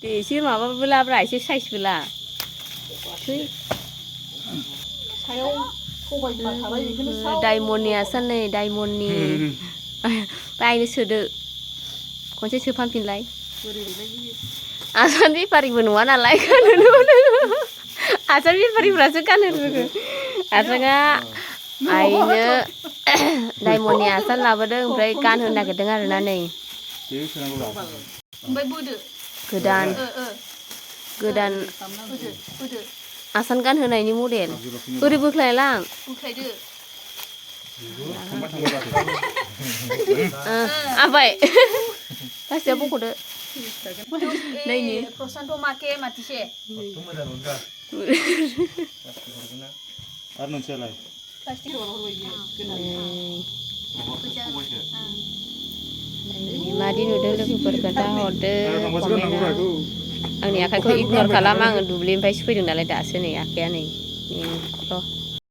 दे एसे माबाबो लाब्रा एसे साइजबो ला सायाव सबायफ्रा थाबाय बेखौनो साव डायमन्डनि आसान नै डायमन्डनि बायनो सोदो खनसे सोफानफिनलाय आसान बेफारिबो नङा नालाय गानहोनो आसान बेफारिफ्रासो गानहोनो रोङो आसाना आइनो डायमन्डनि आसान लाबोदों ओमफ्राय गानहोनो नागिरदों आरोना नै ओमफ्राय बोदो गोदान गोदान आसान गानहोनायनि मडेल ओरै बोख्लायलां बोख्लायदो आबाय गासिया बख'दो नायनि प्रसान्त माके माथिसे आरो नोंसोरलाय प्लास्टिक मादि नुदों लोगोफोर खोन्थाहरदो आंनि आखाइखौ इगनर खालाम आङो दुब्लिनिफ्रायसो फैदों नालाय दासो नै आखाइया नै र'